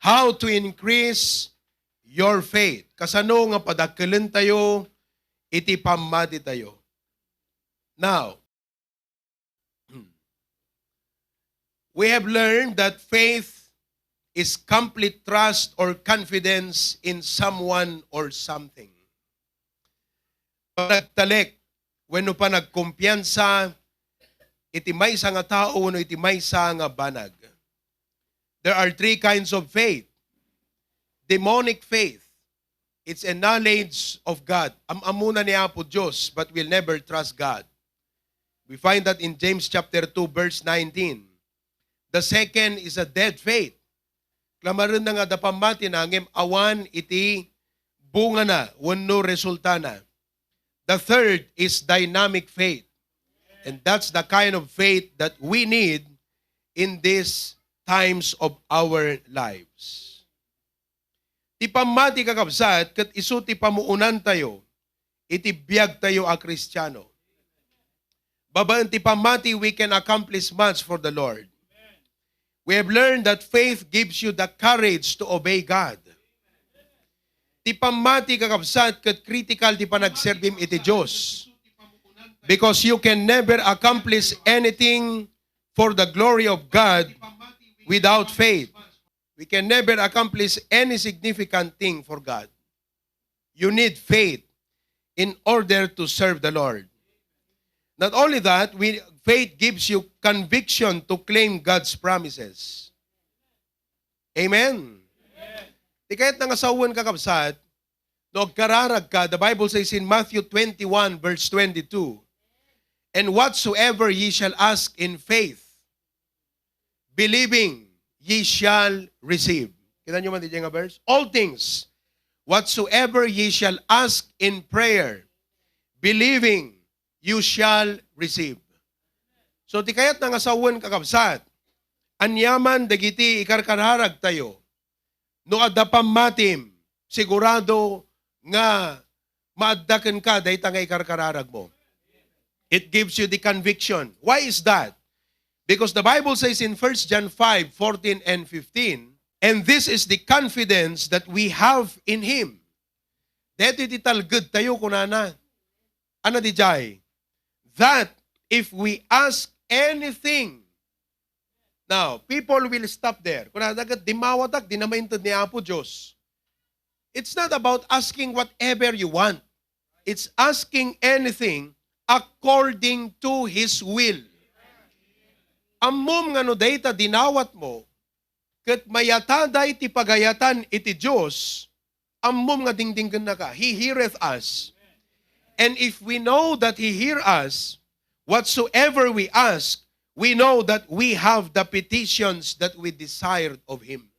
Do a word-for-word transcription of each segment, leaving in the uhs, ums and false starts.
How to increase your faith. Kasano nga padakelentayo iti pammatitayo? Now, we have learned that faith is complete trust or confidence in someone or something. Panagtalek wenno panagkumpiyansa iti maysa nga tao wenno iti maysa nga banag. There are three kinds of faith. Demonic faith, it's a knowledge of God. Am-ammona ni Apo Dios, but will never trust God. We find that in James chapter two, verse nineteen. The second is a dead faith. Klamarenna nga adda pammatina, ngem awan iti bungana wenno resultana. The third is dynamic faith. And that's the kind of faith that we need in these times of our lives. Ti pammati, kakabsat, ket isu ti pamuonantayo iti biagtayo a Kristiano. Babaen ti pammati, we can accomplish much for the Lord. We have learned that faith gives you the courage to obey God. Ti pammati, kakabsat, ket critical ti panagserbim iti Dios. Because you can never accomplish anything for the glory of God without faith. We can never accomplish any significant thing for God. You need faith in order to serve the Lord. Not only that, we, faith gives you conviction to claim God's promises. Amen. Ti kayatna nga sawen, kakabsat, no agkararag ka, the Bible says in Matthew twenty-one, verse twenty-two, "And whatsoever ye shall ask in faith, believing, ye shall receive." Kita nyo man diay nga verse? "All things, whatsoever ye shall ask in prayer, believing, you shall receive." So, ti kayatna nga sawen, kakabsat, aniaman dagiti ikarkararagtayo, no adda pammatim, sigurado nga maadda kenka dayta nga ikarkararagmo. It gives you the conviction. Why is that? Because the Bible says in First John five fourteen and fifteen, "And this is the confidence that we have in Him." Daytoy ti talgedtayo, kunana. Ano diay? "That if we ask anything." Now, people will stop there. Kunana ket, "Dimmawatak, dina mainted ni Apo Dios." It's not about asking whatever you want. It's asking anything according to His will. Ammom nga no dayta dinawatmo, ket mayatada iti pagayatan iti Dios, ammom nga dingdinggennaka. He heareth us. And if we know that He hear us, whatsoever we ask, we know that we have the petitions that we desired of Him.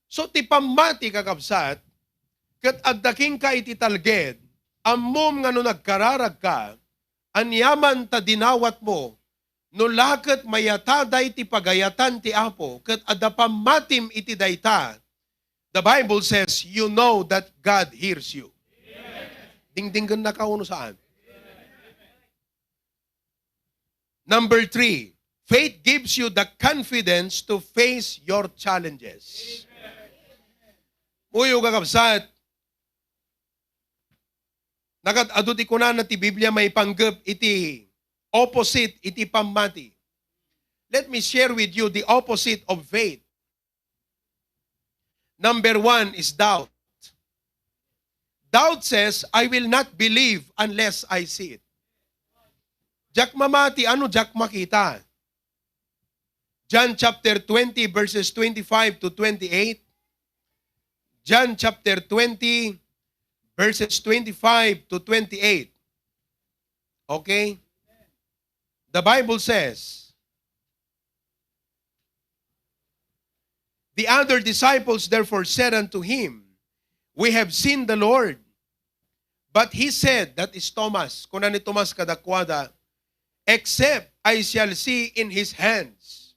So, ti pammati, kakabsat, ket adda kenka iti talged, ammom nga no nagkararagka, aniaman ta dinawatmo, no la ket mayatada iti pagayatan ti Apo, ket adda pammatim iti dayta, the Bible says, you know that God hears you. Dingdinggennaka wenno saan? Number three, faith gives you the confidence to face your challenges. Uyo, kakabsat, nagad-adu ti kunana ti Biblia maipanggep iti opposite iti pammati. Let me share with you the opposite of faith. Number one is doubt. Doubt says, "I will not believe unless I see it." Diak mamati, ano diak makita? John chapter twenty, verses twenty-five to twenty-eight. John chapter twenty, verses twenty-five to twenty-eight. Okay? The Bible says, "The other disciples therefore said unto him, 'We have seen the Lord.' But he said," that is Thomas, kuna ni Tomas kadakuada, "Except I shall see in his hands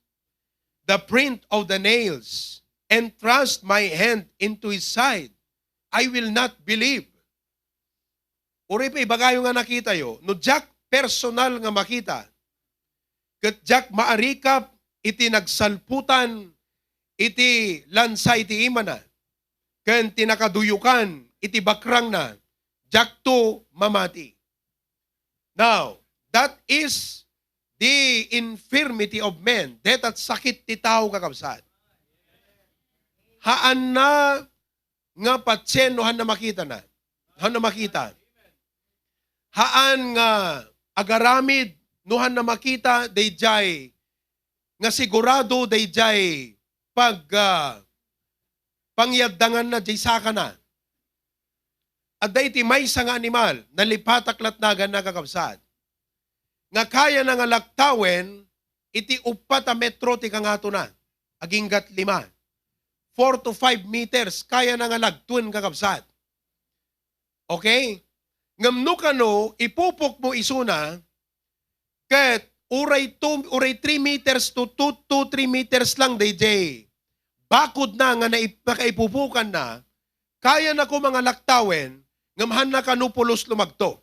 the print of the nails, and thrust my hand into his side, I will not believe." Uray pa ibagayo nga nakitayo, no diak personal nga makita, ket diak maarikap iti nagsalputan iti lansa iti imana, ken ti nakaduyokan iti bakrangna, diakto mamati. Now, that is the infirmity of men. Deta sakit ti tao, kakabsat. Haanna nga patien no haanna makitana. Haanna makita. Haan nga agaramid no haanna makita daydiay nga sigurado daydiay pag, ah, pangyaddanganna diay sakana. Adda iti maysa nga animal, nalipatak latnaganna, kakabsat, nga kayana nga laktawen iti uppat a metro ti kangatona, aginggat lima. Four to five meters, kayana nga lagtuen, kakabsat. Okay? Ngem no kano, ipupokmo isuna, ket uray two, uray three meters to two, two, three meters lang daydiay bakodna nga naip-, nakaipupokanna, kayana koma nga laktawen, ngem haanna kano pulos lumagto.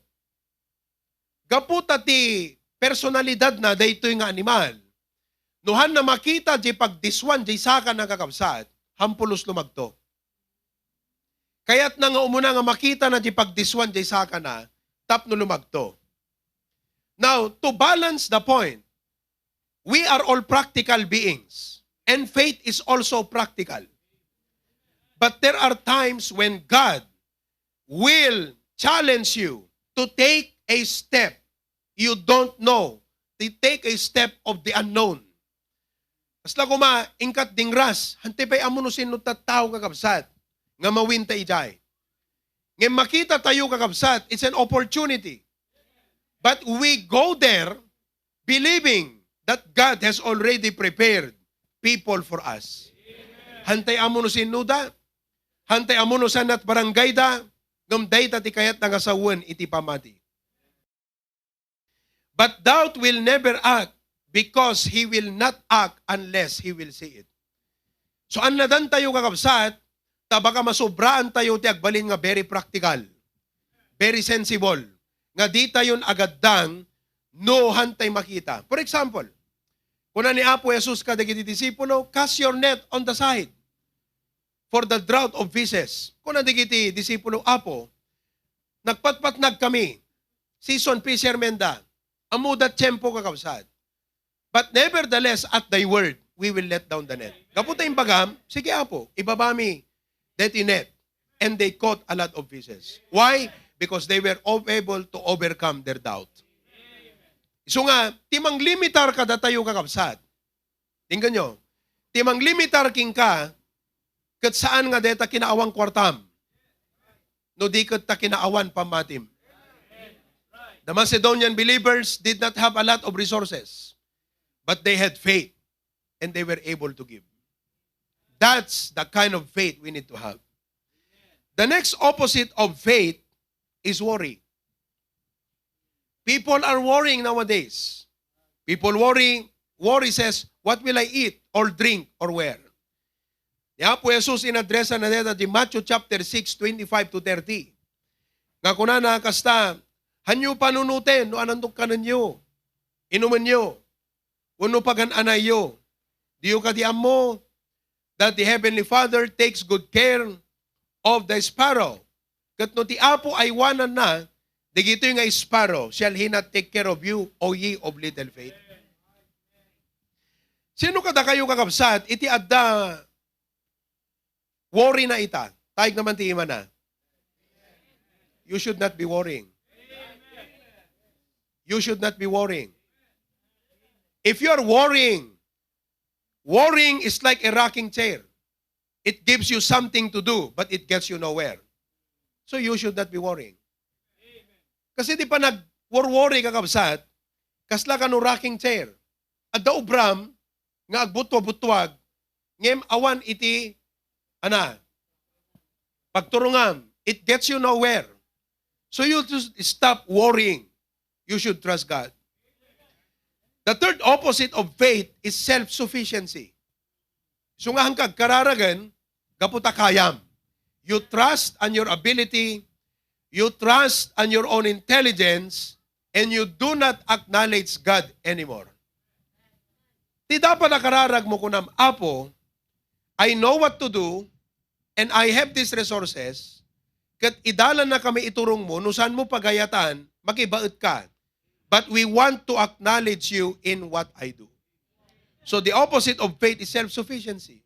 Gapu ta ti personalidadna daytoy nga animal, no haanna makita diay pagdiswan diay sakana, kakabsat, haan pulos lumagto. Kayatna nga umuna nga makitana diay pagdiswan diay sakana tapno lumagto. Now, to balance the point, we are all practical beings, and faith is also practical. But there are times when God will challenge you to take a step you don't know, to take a step of the unknown. Kasla koma, inkat dingras, hantay pay ammo no sino tattao, kakabsat, nga mawinta idiay. Ngem makita tayo, kakabsat, it's an opportunity. But we go there believing that God has already prepared people for us. Hantay ammo no sino da, hantay ammo no saan barangay da, ngem dayta ti kayatna nga sawen iti pamati. But doubt will never act because he will not act unless he will see it. So, annadantayo, kakabsat, ta baka masobraan tayo ti agbalin nga very practical, very sensible, nga di tayon agaddang no hantay makita. For example, kuna ni Apo Jesus kadagiti disipulo, "Cast your net on the side, for the draught of fishes." Kuna dagiti disipulo, "Apo, nagpatpatnag kami." Season fishermen da. Ammo da tiempo, kakabsat. "But nevertheless, at thy word, we will let down the net." Gapu ta imbagam, "Sige, Apo, ibabami deti net." And they caught a lot of fishes. Why? Because they were o-, able to overcome their doubt. Isu nga, ti manglimitar kadatayo, kakabsat. Tingnan nyo, ti manglimitar kenka, ket saan nga deta kinaawan kuartam, no di ket ta kinaawan pammatim. The Macedonian believers did not have a lot of resources, but they had faith and they were able to give. That's the kind of faith we need to have. The next opposite of faith is worry. People are worrying nowadays. People worry, worry says, "What will I eat or drink or wear?" Ni Apo Jesus inadresa na deta di Matthew chapter six, twenty-five to thirty. Nga kunana kasta, "Hanyo panunoten no ananto kanenyo, inumenyo, wenno pagan-anayyo. Diyo kadi ammo that the Heavenly Father takes good care of the sparrow? Ket no ti Apo aywananna digitoy nga sparrow, shall He not take care of you, O ye of little faith?" Sino kadakayo, kakabsat, iti adda worry na ita? Taig naman ti imana. You should not be worrying. You should not be worrying. If you are worrying, worrying is like a rocking chair. It gives you something to do, but it gets you nowhere. So you should not be worrying. Kasi ti panag-worry, kakabsat, kasla kano rocking chair. Adda ubram nga agbutwa-butwag, ngem awan iti, ana, pagturongam. It gets you nowhere. So you just stop worrying. You should trust God. The third opposite of faith is self-sufficiency. Isu nga haanka agkararagen, gapu ta kayam. You trust on your ability, you trust on your own intelligence, and you do not acknowledge God anymore. Ti dapat a kararagmo, kunam, "Apo, I know what to do, and I have these resources, ket idalanna kami iturongmo, no saanmo pagayatan, makibaetka. But we want to acknowledge you in what I do. So the opposite of faith is self-sufficiency.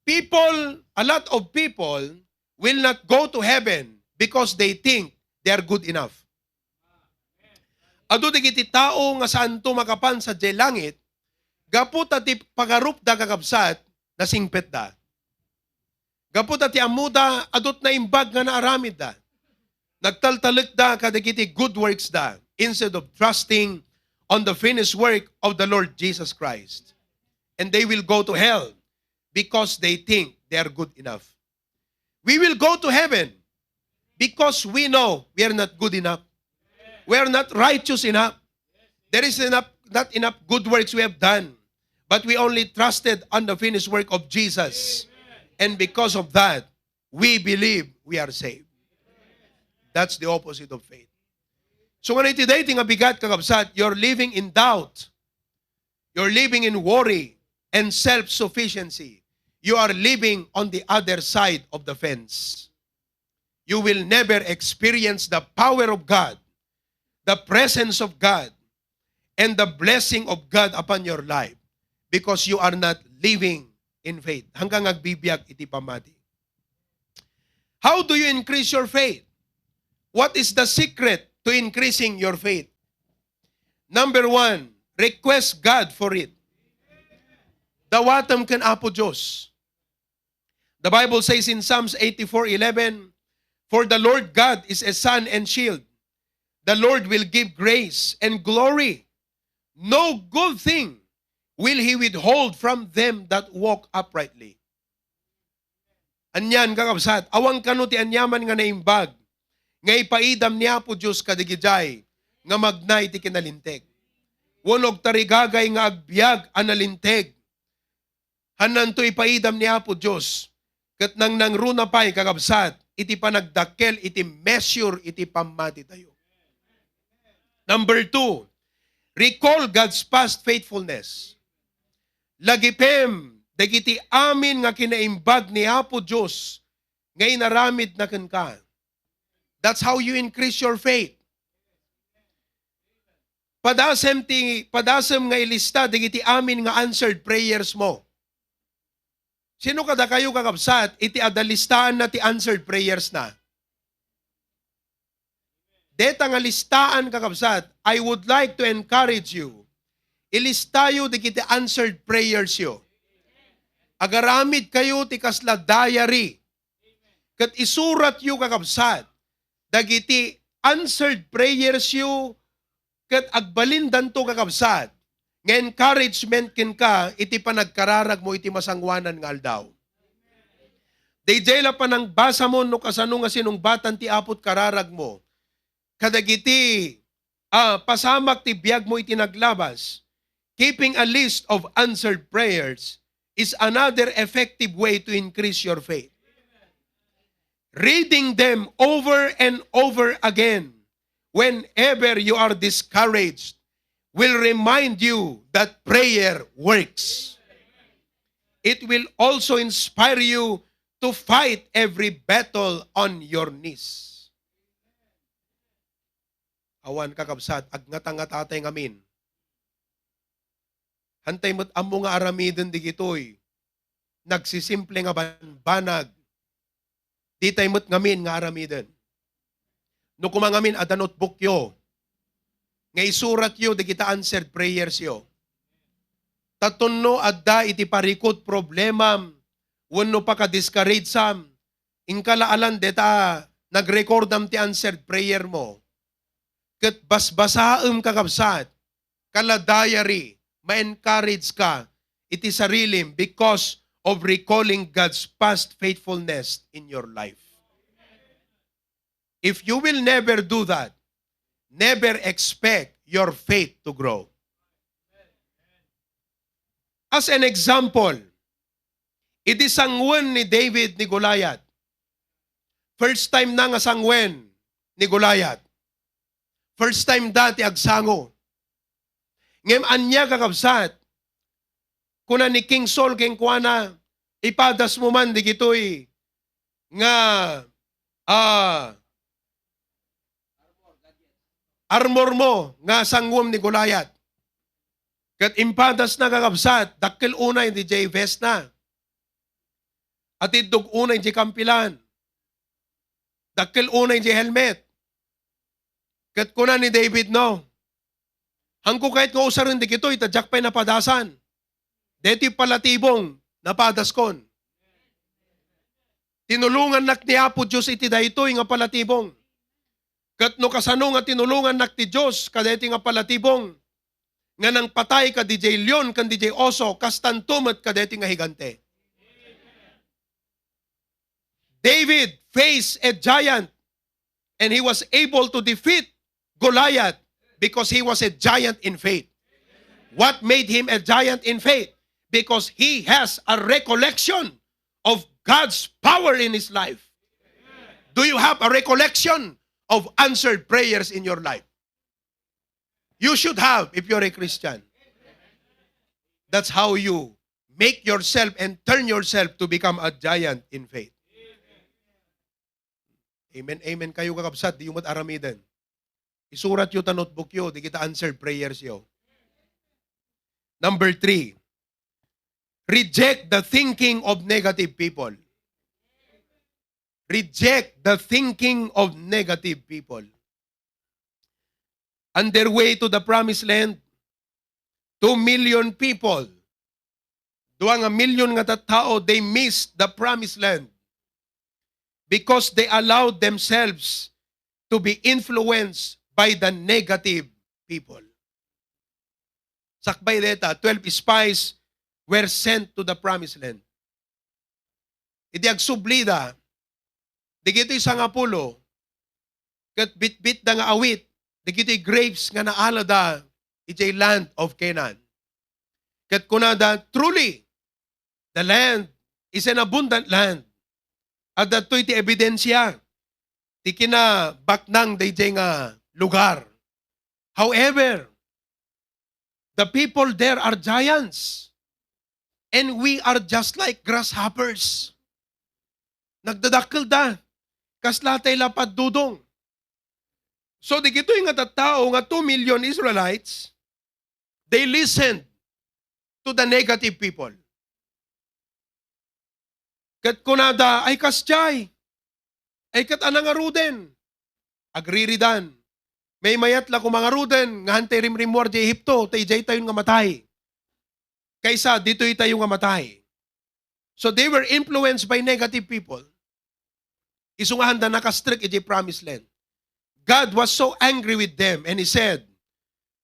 People, a lot of people will not go to heaven because they think they are good enough. Adu dagiti tao nga saanto makapan sadiay langit, gapu ta ti pagarupda, kakabsat, nasingpetda. Gapu ta ti ammoda, adut naimbag nga naaramidda. Nagtaltalekda kadagiti good works da instead of trusting on the finished work of the Lord Jesus Christ. And they will go to hell because they think they are good enough. We will go to heaven because we know we are not good enough. We are not righteous enough. There is enough, not enough good works we have done, but we only trusted on the finished work of Jesus. And because of that, we believe we are saved. That's the opposite of faith. So, nga iti daytoy nga bigat, kakabsat, you're living in doubt. You're living in worry and self-sufficiency. You are living on the other side of the fence. You will never experience the power of God, the presence of God, and the blessing of God upon your life because you are not living in faith. Hanggang agbibiag iti pamati. How do you increase your faith? What is the secret to increasing your faith? Number one, request God for it. Dawatem ken Apo Dios. The Bible says in Psalms eighty-four eleven, "For the Lord God is a sun and shield. The Lord will give grace and glory. No good thing will he withhold from them that walk uprightly." Anian, kakabsat, awan kano ti aniaman nga naimbag nga ipaidam ni Apo Dios kadagidiay nga magna iti kinalinteg. Wenno agtarigagay nga agbiag a nalinteg. Hananto ipaidam ni Apo Dios, ket nangnangruna pay, kakabsat, iti panagdakkel iti measure iti pammatitayo. Number two, recall God's past faithfulness. Lagipem dagiti amin nga kinaimbag ni Apo Dios nga inaramidna kenka. That's how you increase your faith. Padasem ti, padasem nga ilista dagiti amin nga answered prayers mo. Sino kadakayo, kakabsat, iti adda listaanna ti answered prayers na? Deta nga listaan, kakabsat, I would like to encourage you. Ilistayo dagiti answered prayers yo. Agaramid kayo ti kasla diary. Ket isuratyo, kakabsat, dagiti answered prayers yo, ket agbalindanto, kakabsat, nga encouragement kenka iti panagkararagmo iti masangoanan nga aldaw. Daydiay la panangbasam no kasano nga sinungbatan ti Apo ti kararagmo kadagiti, ah, pasamak ti biagmo iti naglabas. Keeping a list of answered prayers is another effective way to increase your faith. Reading them over and over again whenever you are discouraged will remind you that prayer works. It will also inspire you to fight every battle on your knees. Awan, kakabsat, agngata-ngatatay ngamin. Hantay met ammo nga aramiden digitoy. Nagsisimple nga banbanag. Ditay met ngamin nga aramiden. No kuma ngamin adda notebook yo, nga isurat yo dagita answered prayers yo. Ta tapno adda iti parikut problemam wenno pakadiscouragesam, inka la alan deta nagrecordam ti answered prayer mo. Ket basbasaem, kakabsat, kala diary, ma-encourage ka iti sarilim because of recalling God's past faithfulness in your life. If you will never do that, never expect your faith to grow. As an example, idi sanguen ni David ni Goliath. First time na nga sanguen ni Goliath. First time da ti agsango. Ngem ania, kakabsat? Kuna ni King Saul kenkuana, Ipadasmo man digitoy nga, ah, armor mo nga sangom ni Goliath. Ket impadasna, kakabsat, dakkel unay diay vestna. Atiddog unay diay kampilan. Dakkel unay diay helmet. Ket kuna ni David, "No. Haanko kayat nga usaren digitoy, ta diak pay napadasan. Daytoy palatibong, napadaskon." Tinulongannak ni Apo Dios iti daytoy nga palatibong. Ket no kasano nga tinulongannak ti Dios kadaytoy nga palatibong, nga nangpatay kadiay leon ken diay oso, kastanto met kadaytoy nga higante. David faced a giant and he was able to defeat Goliath because he was a giant in faith. What made him a giant in faith? Because he has a recollection of God's power in his life. Do you have a recollection of answered prayers in your life? You should have if you're a Christian. That's how you make yourself and turn yourself to become a giant in faith. Amen, amen kayo, kakabsat, diyo met aramiden. Isuratyo ta notebookyo, digita answered prayersyo. Number three, reject the thinking of negative people. Reject the thinking of negative people. On their way to the promised land, two million people, dua nga milyon nga tattao, they missed the promised land because they allowed themselves to be influenced by the negative people. Sakbay dayta, twelve spies were sent to the promised land. Idi agsublida, digitoy sangapulo, ket bitbitda nga awit, digitoy grapes nga naalada idiay land of Canaan. Ket kunada, "Truly, the land is an abundant land." Adda daytoy ti ebidensia ti kinabaknang daydiay nga lugar. However, the people there are giants, and we are just like grasshoppers. Nagdadakkelda, kasla tay lapad dudong. So, digitoy nga tattao nga two million Israelites, they listened to the negative people. Ket kunada, "Ay, kasdiay. Ay, ket a nangaruden." Agriridan. Maymayat la koma ngaruden nga hantay rimrimmuar di Ehipto, ta idiay tayon nga matay. Kaysa ditoy tayo nga matay. So they were influenced by negative people. Isu nga handa nakastrek idiay promised land. God was so angry with them and he said,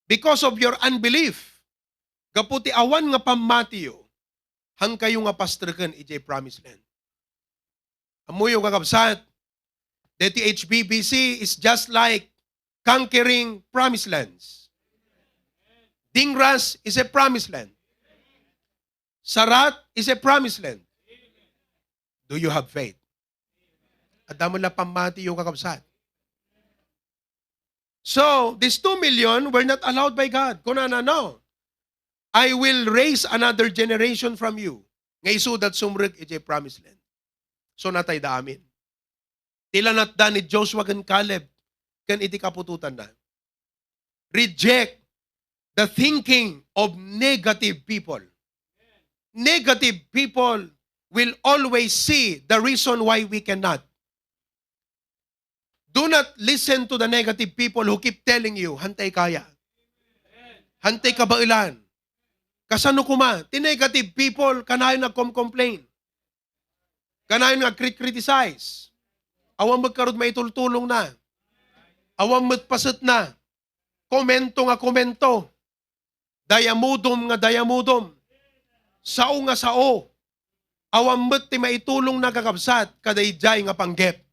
"Because of your unbelief, gapu ti awan nga pammatiyo, haankayo nga pastreken idiay promised land." Ammoyo, kakabsat, the T H B B C is just like conquering promised lands. Dingras is a promised land. Sarat is a promised land. Do you have faith? Adda met la pammatiyo, kakabsat. So, these two million were not allowed by God. Kunana, "No. I will raise another generation from you." Nga isuda ti sumrek idiay promised land. So, natayda amin. Ti lanatda ni Joshua ken Caleb ken iti kaputotanna. Reject the thinking of negative people. Negative people will always see the reason why we cannot. Do not listen to the negative people who keep telling you, "Hantay kaya. Hantay kabaelan. Kasano koma?" Ti negative people, kanayon nagkom-complain. Kanayon nga crit-, criticize. Awan met karud maitultulongna. Awan met pasetna. Komento nga komento. Dayamudom nga dayamudom. Sao nga sao. Awan met ti maitulongna, kakabsat, kadaydiay nga panggep.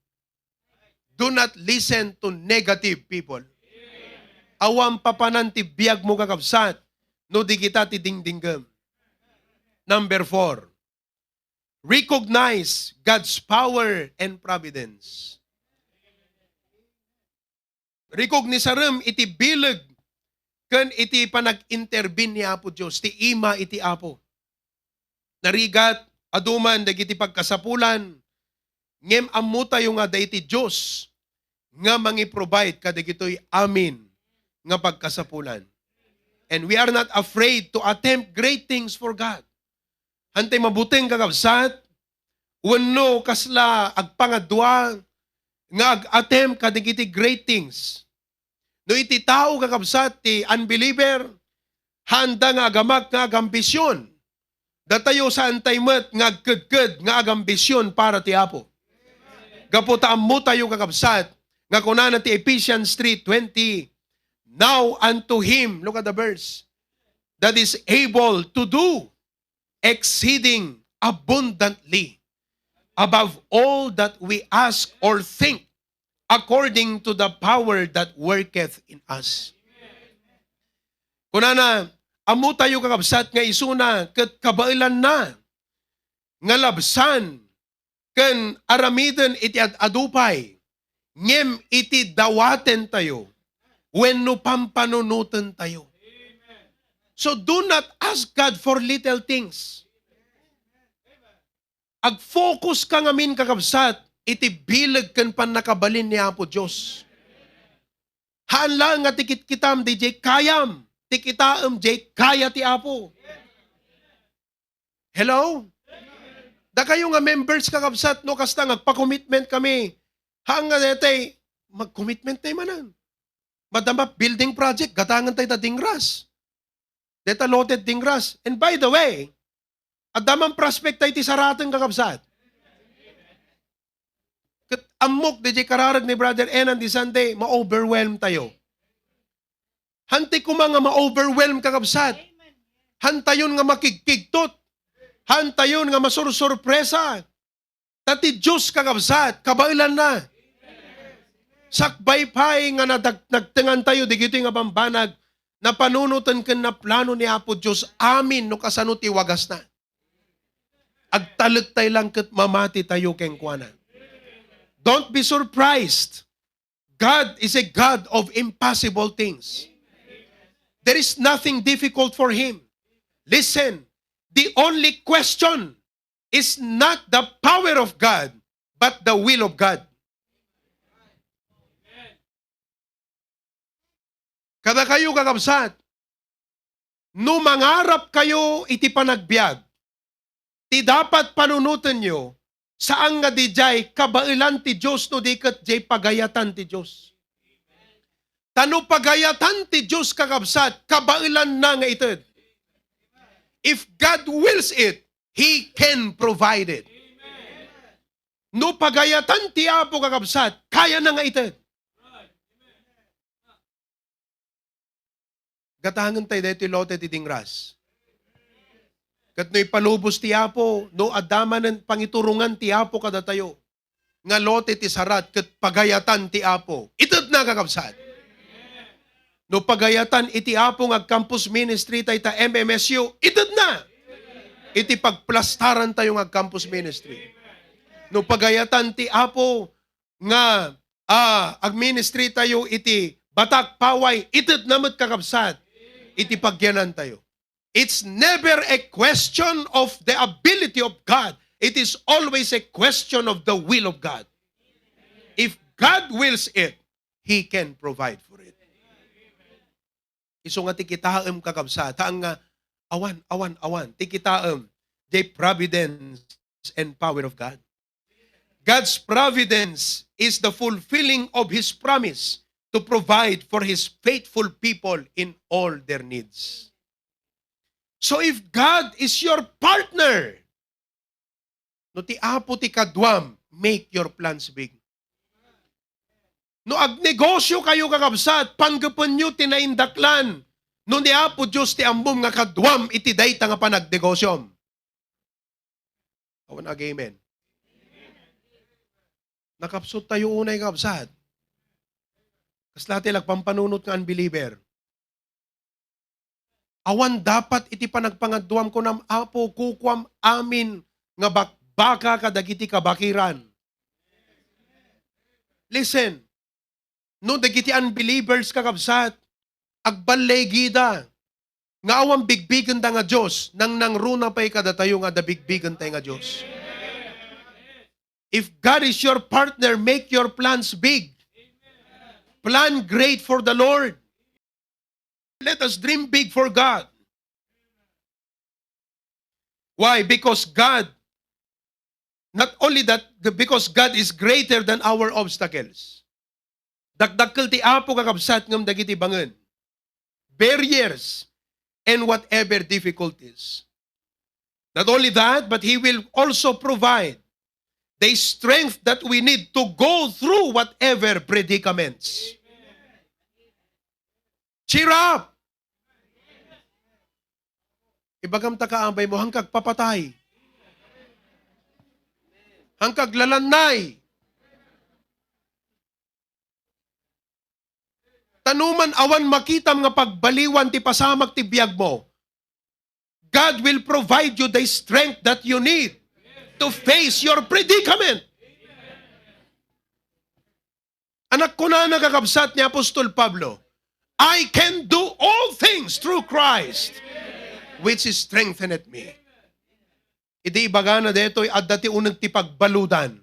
Do not listen to negative people. Awan papanan ti biagmo, kakabsat, no di kita ti dingdinggem. Number four, recognize God's power and providence. Recognisarem iti bileg ken iti panag-intervene ni Apo Dios, ti ima iti Apo. Narigat, Adu man dagiti pagkasapulan, ngem ammotayo nga daydi Dios nga mangi-provide kadagitoy amin nga pagkasapulan. And we are not afraid to attempt great things for God. Hantay mabuteng, kakabsat, wenno kasla agpangadua nga ag-attempt kadagiti great things. No iti tao, kakabsat, ti unbeliever, haanda nga agamak nga agambision. Datayo, saantay met nga agkedked nga agambision para ti Apo. Gapu ta ammotayo, kakabsat, nga kunana ti Ephesians three twenty, "Now unto him," look at the verse, "that is able to do exceeding abundantly above all that we ask or think, according to the power that worketh in us." Kunana, ammotayo, kakabsat, nga isuna ket kabaelanna nga labsan ken aramiden iti ad-adu pay, ngem iti dawatentayo wenno pampanunotentayo. So do not ask God for little things. Ag-focus ka ngamin, kakabsat, iti bileg ken pannakabalin ni Apo Dios. Haan laeng nga ti kitkitam, diay kayam, ti kitaem, diay kaya ti Apo. Hello? Dakayo nga members, kakabsat, no, kasta nga agpa-commitment kami. Haan nga detay, mag-commitment tayo manen. Madama building project, gatangen tayo ta dingras. Deta loted dingras. And by the way, adda man prospect tayo ti saraten, kakabsat. Ket ammok, diay kararag ni Brother Enan di Sunday, ma-overwhelm tayo. Hantay koma nga ma-overwhelm, kakabsat. Hantayon nga makigkigtot. Hantayon nga masursurpresa. Ta ti Dios, kakabsat, kabaelanna. Sakbay pay nga nadag-, nagtengan tayo digitoy nga bambanag, napanunoten ken naplano ni Apo Dios amin no kasano ti wagasna. Agtalek tay lang ket mamati tayo kenkuana. Don't be surprised. God is a God of impossible things. There is nothing difficult for Him. Listen, the only question is not the power of God, but the will of God. Kadakayo, kakabsat, no mangarap kayo iti panagbiag, ti dapat panunotenyo, saan nga diay kabaelan ti Dios no di ket diay pagayatan ti Dios. Ta no pagayatan ti Dios, kakabsat, kabaelanna nga ited. If God wills it, He can provide it. No pagayatan ti Apo, kakabsat, kayana nga ited. Gatangen tayo daytoy lote ti dingras. Ket no ipalubos ti Apo, no adda manen pangiturongan ti Apo kadatayo, nga lote ti sarat ket pagayatan ti Apo, itedna, kakabsat. No pagayatan iti Apo nga ag-campus ministry tayo ta M M S U, itedna. Iti pagplastaran tayo nga ag-campus ministry. No pagayatan ti Apo nga, ah, ag-ministry tayo iti Batac, Paway, itedna met, kakabsat, iti pagyanan tayo. It's never a question of the ability of God. It is always a question of the will of God. If God wills it, He can provide for it. Isu nga ti kitaem, kakabsat, haan nga awan, awan, awan. Ti kitaem, the providence and power of God. God's providence is the fulfilling of His promise to provide for His faithful people in all their needs. So if God is your partner, no ti Apo ti kaduam, make your plans big. No agnegosyo kayo, kakabsat, panggepenyo ti naindaklan. No ni Apo Dios ti ammom nga kaduam iti dayta nga panagnegosyom. Awan ag-amen. Nakapsut tayo unay, kabsat. Kasla ti nagpampanunot nga unbeliever. Awan dapat iti panagpangaduam, kunam, Apo, kukuam amin nga bakbaka kadagiti kabakiran. Listen, no dagiti unbelievers, kakabsat, agballigida, nga awan bigbigenda nga Dios, nangnangruna pay kadatayo nga adda bigbigentay nga Dios. If God is your partner, make your plans big. Plan great for the Lord. Let us dream big for God. Why? Because God, not only that, because God is greater than our obstacles. Dakdakkel ti Apo, kakabsat, ngem dagiti bangen, barriers, and whatever difficulties. Not only that, but He will also provide the strength that we need to go through whatever predicaments. Cheer up! Ibagam ta kaabay mo, hangkag papatay. Hangkag lalannay. Ta numan awan makitam nga pagbaliwan ti pasamak ti biag mo, God will provide you the strength that you need to face your predicament. Anak, kunana, kakabsat, ni Apostol Pablo, "I can do all things through Christ, which strengtheneth me." Idi ibagana daytoy, adda ti uneg ti pagbaludan.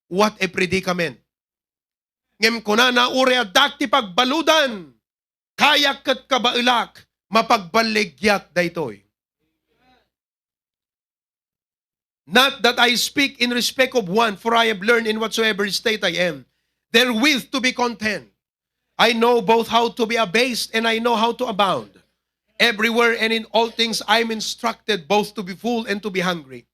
What a predicament! Ngem kunana, "Uray addak ti pagbaludan, kayak ket kabaelak, mapagballigyak daytoy." Not that I speak in respect of one, for I have learned in whatsoever state I am therewith to be content. I know both how to be abased and I know how to abound. Everywhere and in all things I am instructed both to be full and to be hungry,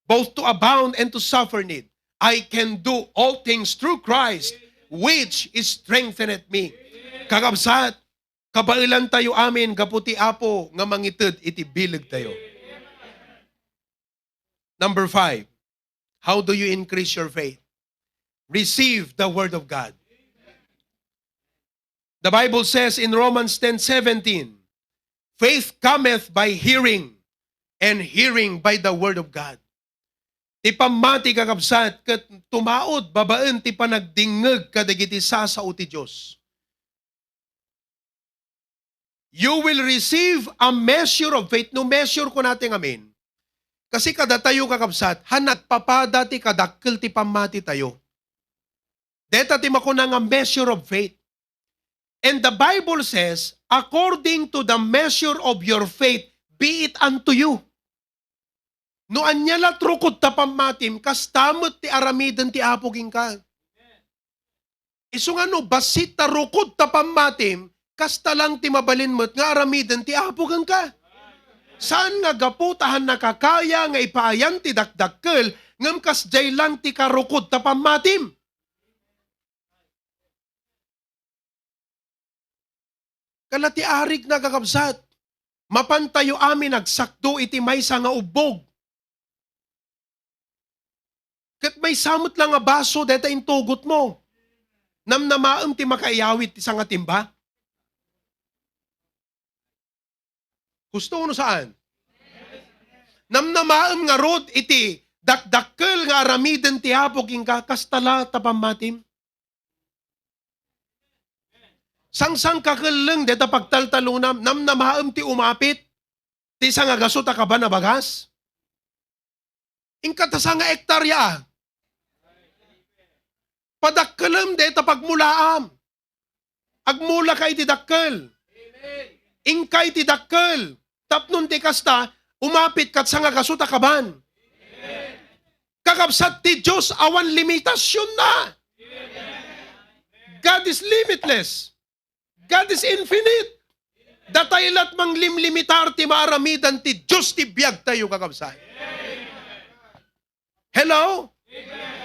both to abound and to suffer need. I can do all things through Christ, which strengtheneth me. Kakabsat, kabaelan tayo amin gapu ti Apo nga mangited iti bileg tayo. Number five, how do you increase your faith? Receive the word of God. The Bible says in Romans ten seventeen, "Faith cometh by hearing, and hearing by the word of God." Ti pammati, kakabsat, ket tumaud babaen ti panagdingngeg kadagiti sasao ti Dios. You will receive a measure of faith. No measure, kunata ngamin, kasi kadatayo, kakabsat, han nagpapada ti kadakkel ti pammati tayo. Deta ti makuna nga measure of faith. And the Bible says, "According to the measure of your faith, be it unto you." No ania la ti rukod ta pammatim, kasta met ti aramiden ti Apo kenka. Isu nga no bassit ta rukod ta pammatim, kasta lang ti mabalin met nga aramiden ti Apo kenka. Saan nga gapu ta han nakakaya nga ipaayan ti dakdakkel, ngem kasdiay lang ti karukod ta pammatim. Kala ti arik na, kakabsat, mapantayo amin agsakdo iti maysa nga ubbog. Ket maysa met la nga baso deta intugot mo. Namnamaem ti makaiyawid ti sangatimba? Husto wenno saan? Namnamaem ngarud iti dakdakkel nga aramiden ti Apo kenka, kasta la ta pammatim? Sangsangkakelleng deta pagtaltalonam, namnamaem ti umapit ti sangagasut a kaban a bagas? Inka ta sanga ektarya a. Padakkelem deta pagmulaam. Agmulaka iti dakkel. Inka iti dakkel. Tapno ti kasta, umapit kat sangagasut a kaban. Kakabsat ti Dios, awan limitasyonna. God is limitless. God is infinite. Datay lat manglimlimitar ti maaramidan ti Dios ti biag tayo, kakabsat. Hello?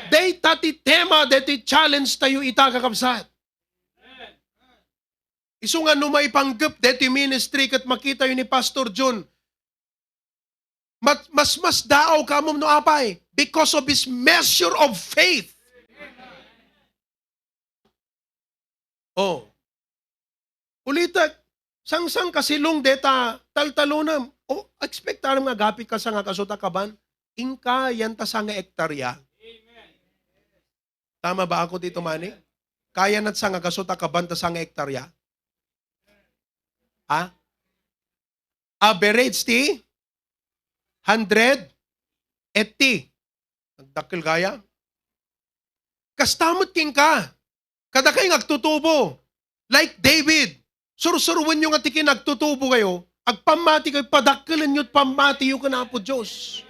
Dayta ti tema, dayta ti challenge tayo ita, kakabsat. Isu nga no maipanggep daytoy ministry ket makitayo ni Pastor John, mat-, mas, mas daaw ka ammo no apay because of his measure of faith. Oh. Ulitek, sangsang kasilong deta taltalonam. O, expectarem nga agapit ka sangagasut a kaban. Inka yan ta sanga ektarya. Tama ba ako dito, Manny? Kaya nat sangagasut a kaban ta sanga ektarya? Ha? Average ti hundred eighty. Nagdakkel gayam. Kasta met kenka. Kadakayo nga agtutubo. Like David, sursuruenyo nga ti kinagtutubokayo, agpammati kayo, padakkelenyo ti pammatiyo ken Apo Dios.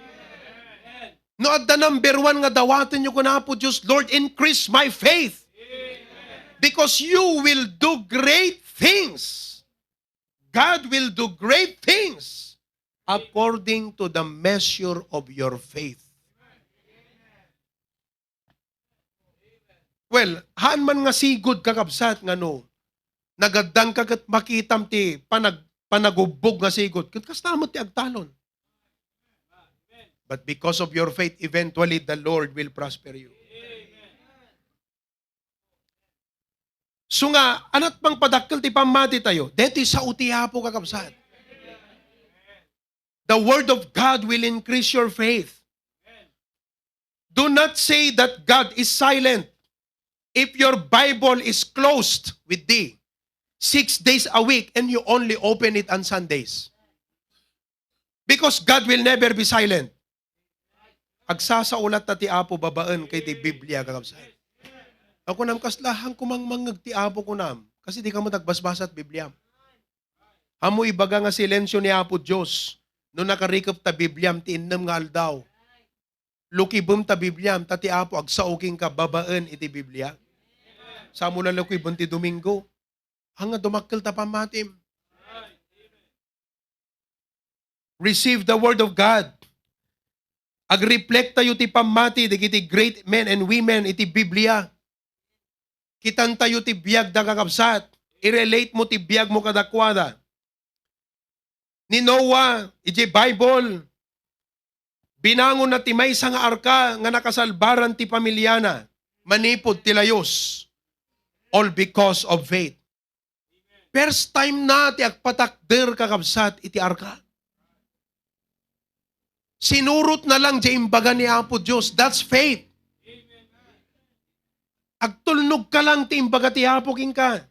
No adda number one nga dawatenyo ken Apo Dios, "Lord, increase my faith." Because you will do great things. God will do great things according to the measure of your faith. Well, haan man nga sigud, kakabsat, nga no nagaddanka ket makitam ti panag-, panagubbog nga sigud, ket kasta met ti agtalon. But because of your faith, eventually the Lord will prosper you. So nga, anat pang padakkel ti pammatitayo, detoy sao ti Apo, kakabsat. The word of God will increase your faith. Do not say that God is silent if your Bible is closed with thee six days a week and you only open it on Sundays. Because God will never be silent. Agsasao latta ti Apo babaen ken ti Biblia, kakabsat. Ako nam, kasla haan kumang mangngeg ti Apo, kunam. Kasi di ka met agbasbasa ti Biblia. Ammo ibaga nga silensio ni Apo Dios no nakarikep ta Bibliam ti innem nga aldaw. Lukibem ta Bibliam, ta ti Apo agsao kenka babaen iti Biblia. Samo la lukibem ti Domingo. Haan nga dumakkel ta pammatim. Receive the word of God. Agreflektayo ti pammati dagiti great men and women iti Biblia. Kitantayo ti biagda, kakabsat. I-relate mo ti biag mo kadakuada. Ni Noah, idiay Bible, binangonna ti maysa nga arka nga nakasalbaran ti pamiliana manipud ti layus, all because of faith. First time na ti agpatakder, kakabsat, iti arka. Sinurotna lang diay imbaga ni Apo Dios. That's faith. Agtulnogka lang ti imbaga ti Apo kenka.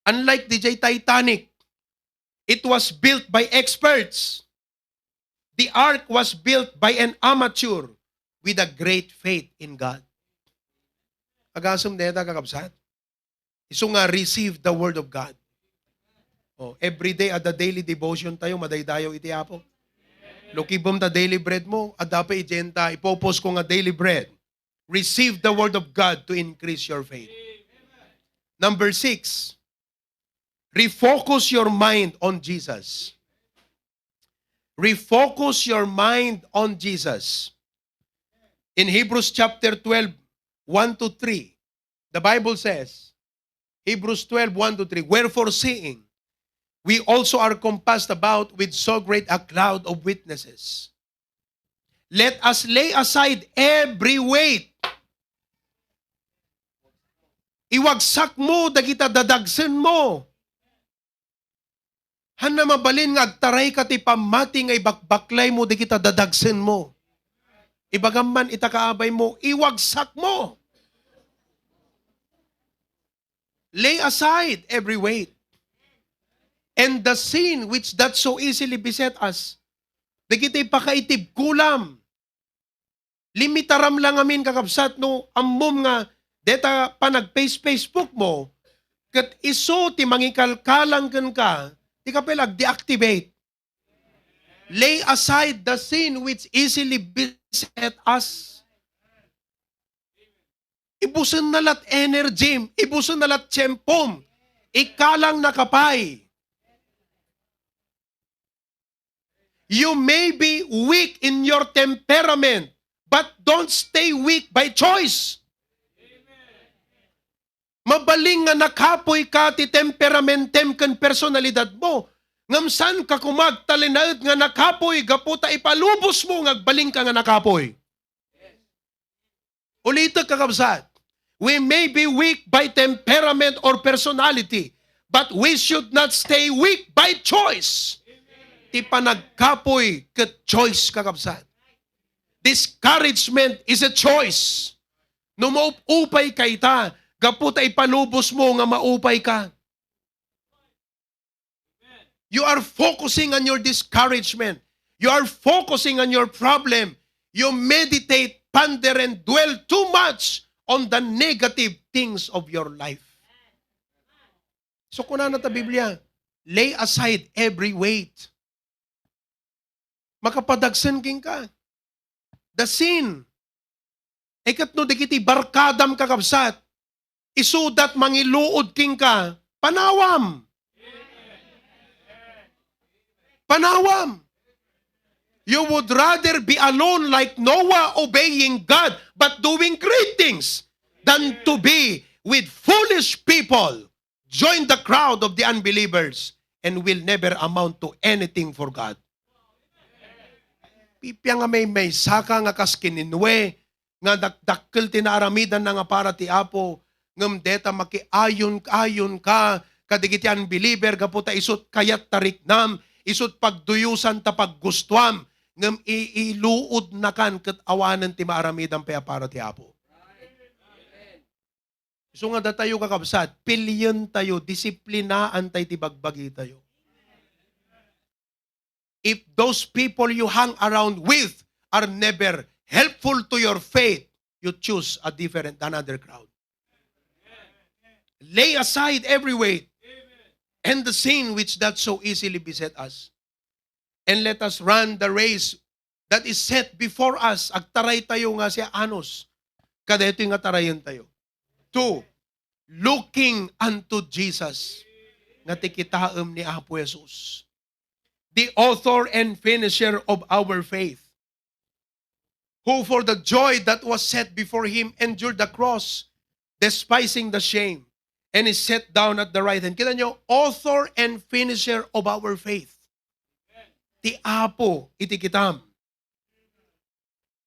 Unlike diay Titanic, it was built by experts. The ark was built by an amateur with a great faith in God. Agasem dayta, kakabsat. Isu nga, receive the word of God. Oh, every day, adda daily devotion tayo, madaydayaw iti Apo. Lukibem ta daily bread mo, adda pay idiay ta, ipopos ko nga daily bread. Receive the word of God to increase your faith. Number six, refocus your mind on Jesus. Refocus your mind on Jesus. In Hebrews chapter twelve, one to three, the Bible says, Hebrews twelve, one to three, "Wherefore, seeing we also are compassed about with so great a cloud of witnesses, let us lay aside every weight." Iwagsak mo dagita dadagsen mo. Hanna mabalin nga agtarayka ti pammati nga ibakbaklay mo dagita dadagsen mo. Ibagam man ita kaabay mo, iwagsak mo. Lay aside every weight and the sin which doth so easily beset us. Dagiti pakaitibkulam. Limitaram lang amin, kakabsat, no ammom nga deta panag-face-, Facebook mo, ket isu ti mangikalkalang kenka, di ka pay la agdeactivate. Lay aside the sin which easily beset us. Ibusenna lat energy, ibusenna lat tiempom, ikalangna ka pay. You may be weak in your temperament, but don't stay weak by choice. Mabalin nga nakapoy ka ti temperamentem ken personalidad mo, ngem saan ka koma agtalinaed nga nakapoy gapu ta ipalubos mo nga agbalin ka nga nakapoy. Ulitek, kakabsat, we may be weak by temperament or personality, but we should not stay weak by choice. Ti panagkapoy ket choice, kakabsat. Discouragement is a choice. No maupupay ka ita, gapu ta ipalubos mo nga maupay ka. You are focusing on your discouragement. You are focusing on your problem. You meditate, ponder, and dwell too much on the negative things of your life. So, kunana ta Biblia, "Lay aside every weight." Makapadagsen kenka. The sin. Ket no dagiti barkadam, kakabsat, isuda ti mangiluod kenka, panawam. Panawam. You would rather be alone like Noah, obeying God, but doing great things, than to be with foolish people, join the crowd of the unbelievers, and will never amount to anything for God. Apay nga maymaysaka nga kas ken ni Noe, nga dakdakkel ti naaramidanna nga para ti Apo, ngem deta makiayon-ayonka kadagiti unbeliever gapu ta isu't kayatta riknam, isu't pagduyosan ta paggustuam, ngem i-, iluodnakan ket awanen ti maaramidan pay a para ti Apo. Isu nga datayo, kakabsat, pilien tayo, disiplinaan tayo ti bagbagi tayo. If those people you hang around with are never helpful to your faith, you choose a different, another crowd. Lay aside every weight and the sin which doth so easily beset us. And let us run the race that is set before us. Agtaray tayo nga siya anus. Kadaytoy nga tarayen tayo. Two, looking unto Jesus. Nga ti kitaem ni Apo Jesus. The author and finisher of our faith, who for the joy that was set before him endured the cross, despising the shame, and is set down at the right hand. Kita nyo, author and finisher of our faith. Ti Apo iti kitam.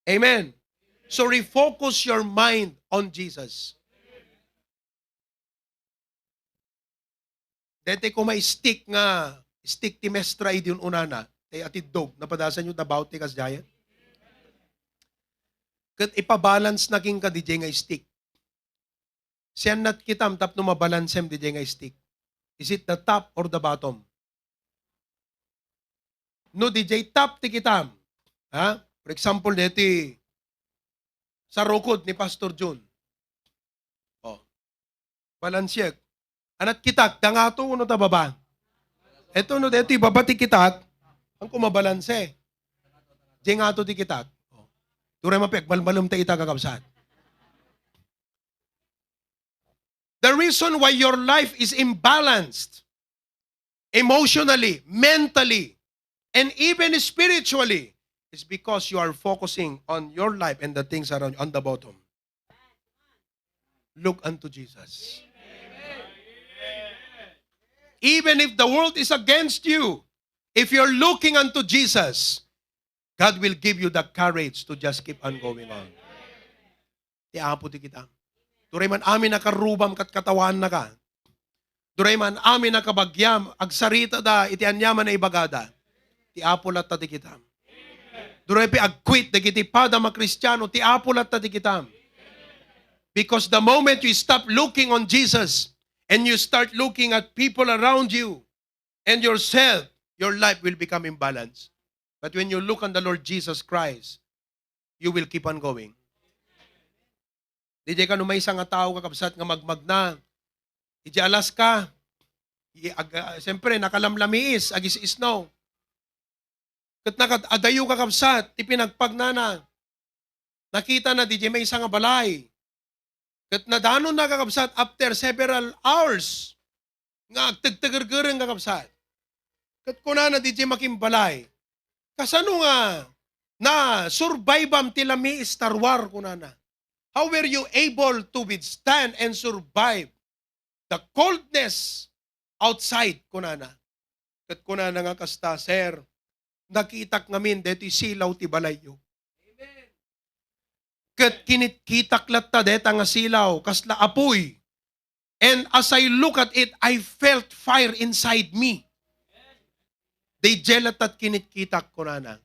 Amen. So refocus your mind on Jesus. Daytoy koma stick nga, stick ti mestra idi un-unana, tay atiddog, napadasan yo about ti kasdiay? Ket ipabalance na kenka didiay nga stick. Sian nat kitam tapno mabalansem didiay nga stick. Is it the top or the bottom? No didiay top ti kitam, ha? For example, deti sarukod ni Pastor Jun. Oh. Balansiek. Anat kitak, dangato no ta baba? Eto no, deti baba ti kitak, ang kumabalanse. Diay ngato ti kitak. Oh. Turay mapek, malmalem ta ita, kakabsat. The reason why your life is imbalanced emotionally, mentally, and even spiritually is because you are focusing on your life and the things around you, on the bottom. Look unto Jesus. Even if the world is against you, if you're looking unto Jesus, God will give you the courage to just keep on going on. Ti Apo ti kitam. Turay man amin a karrubam ket katawaannaka. Turay man amin a kabagiam, agsaritada iti aniaman a ibagada. Ti Apo latta ti kitam. Turay pay agkuit dagiti padam a Kristiano, ti Apo latta ti kitam. Because the moment you stop looking on Jesus and you start looking at people around you, and yourself, your life will become imbalanced. But when you look on the Lord Jesus Christ, you will keep on going. Didiay kano maysa nga tao, kakabsat, nga magmagna. Idiay Alaska, i-, ag-, ah, siyempre, nakalamlamiis, agis-snow. Ket nakad-, adayo, kakabsat, ti pinagpagnana. Nakitana didiay maysa nga balay. Ket nadanonna, kakabsat, after several hours nga agtegtegergereng, kakabsat. Ket kunana didiay makimbalay, "Kasano nga na-survive-am ti lamiis ta ruar?" kunana. "How were you able to withstand and survive the coldness outside?" kunana. Ket kunana nga kasta, "Sir, nakitak ngamin daytoy silaw ti balayyo. Ket kinitkitak latta dayta nga silaw, kasla apuy. And as I look at it, I felt fire inside me." Daydiay latta ti kinitkitak, kunana.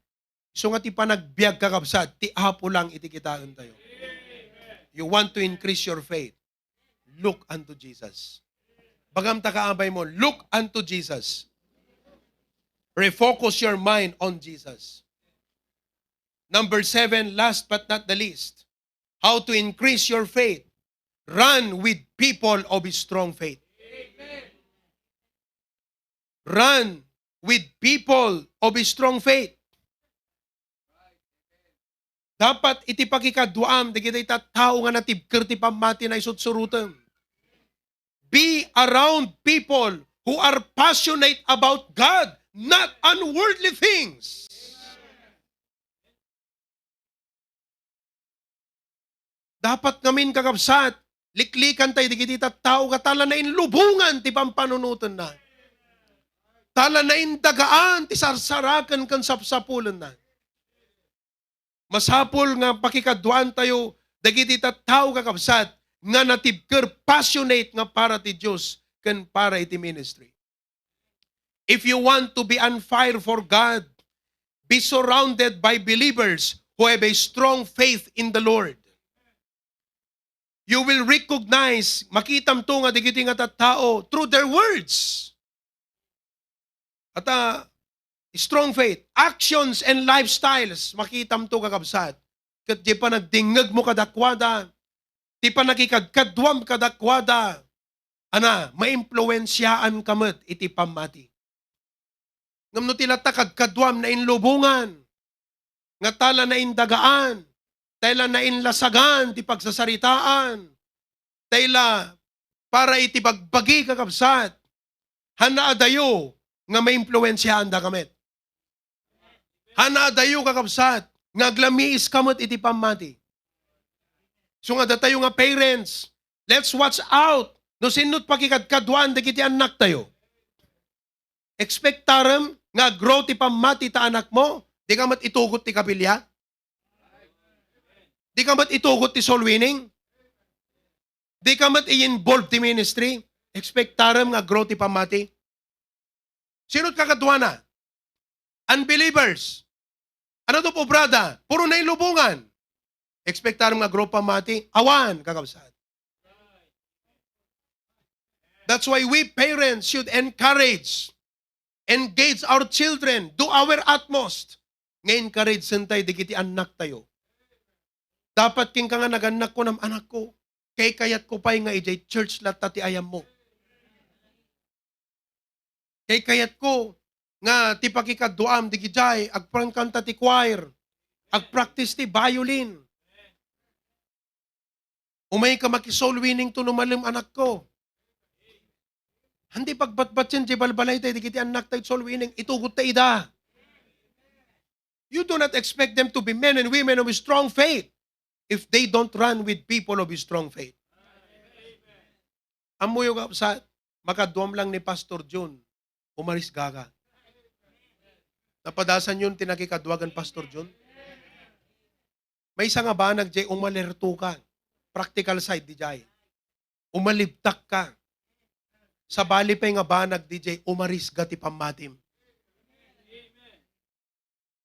Isu nga ti panagbiag, kakabsat, ti Apo lang iti kitaentayo. You want to increase your faith? Look unto Jesus. Bagam ta kaabay mo, look unto Jesus. Refocus your mind on Jesus. Number seven, last but not the least, how to increase your faith. Run with people of strong faith. Run with people of strong faith. Dapat iti pakikaduaam dagiti tattao nga natibker ti pammati nga isutsurutem. Be around people who are passionate about God, not on worldly things. Dapat ngamin, kakabsat, liklikan tayo dagiti tattao nga tala nainlubongan ti pampanunotenna. Tala naindagaan ti sarsaraken ken sapsapulenna. Masapul nga pakikaduaan tayo dagiti tattao, kakabsat, nga natibker, passionate nga para ti Dios ken para iti ministry. If you want to be on fire for God, be surrounded by believers who have a strong faith in the Lord. You will recognize, makitamto nga dagiti nga tattao through their words. At, ah, strong faith, actions and lifestyles, makitamto, kakabsat. Ket di panagdingngegmo kadakuada, ti panakikadkaduam kadakuada, ana, maimpluensiaanka met iti pammati. Ngem no ti latta kadkaduam nainlubongan, nga tala naindagaan, tala nainlasagan ti pagsasaritaan, tala para iti bagbagi, kakabsat, hana adayo nga maimpluensiaanda ka met. Hana adayo, kakabsat, nga aglamiis ka met iti pammati. So nga datayo nga parents, let's watch out no sinno ti pakikadkaduaan dagiti annaktayo. Expectarem nga grow ti pammati ta anakmo, di ka met itugot ti kapilya? Di ka met itugot ti soul winning? Di ka met i-involve ti ministry? Expectarem nga grow ti pammati? Sino ti kakaduana? Unbelievers. Ano ti obrada? Puro nailubongan. Expectarem nga grow pammati? Awan, kakabsat. That's why we parents should encourage, engage our children, do our utmost nga encourage sentay dagiti annaktayo. Dapat kenka nga nagannakko, nam-, anakko, kaykayatko pay nga idiay church latta ti ayammo. Kaykayatko nga ti pakikaduaam digidiay, agpangkanta ti choir, agpractice ti violin. Umayka maki-soul winning to no malem, anakko. Haan ti pagbatbatien ti balbalayta dagiti annakta iti soul winning, itugotta ida. You do not expect them to be men and women of strong faith if they don't run with people of strong faith. Ammoyo, kakabsat, makaduam lang ni Pastor Jun, umarisgaka. Napadasanyon ti nakikadua ken Pastor Jun? Maysa nga banag diay, umalertoka. Practical side diay. Umalibtakka. Sabali pay nga banag diay, umarisga ti pammatim.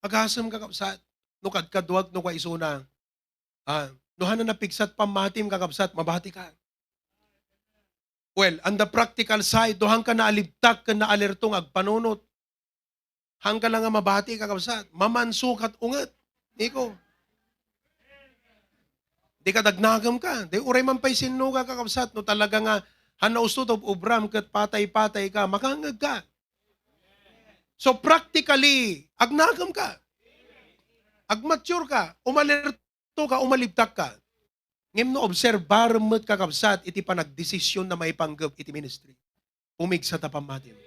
Agasem, kakabsat, no kadkaduak, no kua isuna. Ah, no hana napigsat pammatim, kakabsat, mabatika. Well, on the practical side, no haanka naalibtak ken naalerto nga agpanunot, haanka la nga mabati, kakabsat, mamansukat unget. Niko. Dika, agnakem ka. Di, uray man pay sinno ka, kakabsat, no talaga nga haan naustot ti obram ket patay-patay ka, makangngeg ka. So practically, agnakem ka. Agmature ka, umalerto ka, umalibtak ka. Ngem no obserbarem met, kakabsat, iti panagdesisyon na maipanggep iti ministry, pumigsa ta pammatim.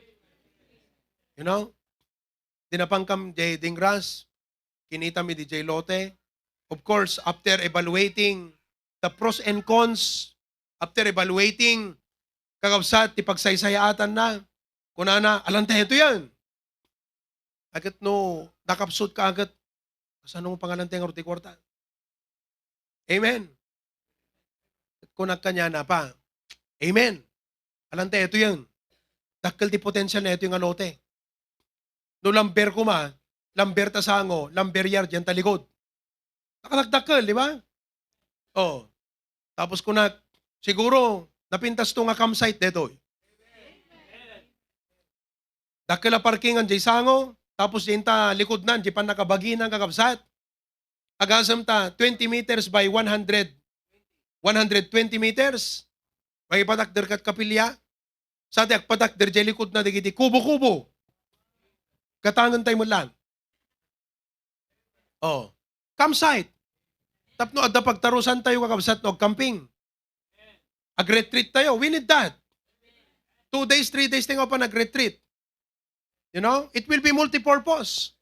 You know? Di napankam diay Dingras, kinitam idiay lote. Of course, after evaluating the pros and cons, after evaluating, kakabsat, ti pagsaysayaatanna, kunana, "Alanta daytoyen." Aket no nakapsutka aket, kasano pangalanta nga ruti kuarta? Amen. Kunak kaniana pa, "Amen. Alanta daytoyen. Dakkel ti potensial na daytoy nga lote. No lumber koma, lumber ta sango, lumber yard diay talikod." Nakadakdakkel, di ba? Oh. Tapos kunak, "Siguro, napintasto nga campsite daytoy." Dakkel a parkingan jay sango, tapos jay ta likudnan, jay pannakabaginan, kakabsat. Agasem ta twenty meters by one hundred, one hundred twenty meters. Makipatakder kat kapilya. Sa ti agpatakder jay likudna dagiti kubo-kubo. Gatangen tayo met laeng. Oh. Campsite. Tapno adda pagtarusan tayo, kakabsat, no agcamping. Ag-retreat tayo. We need that. Two days, three days tayo nga pa nag-retreat. You know? It will be multipurpose.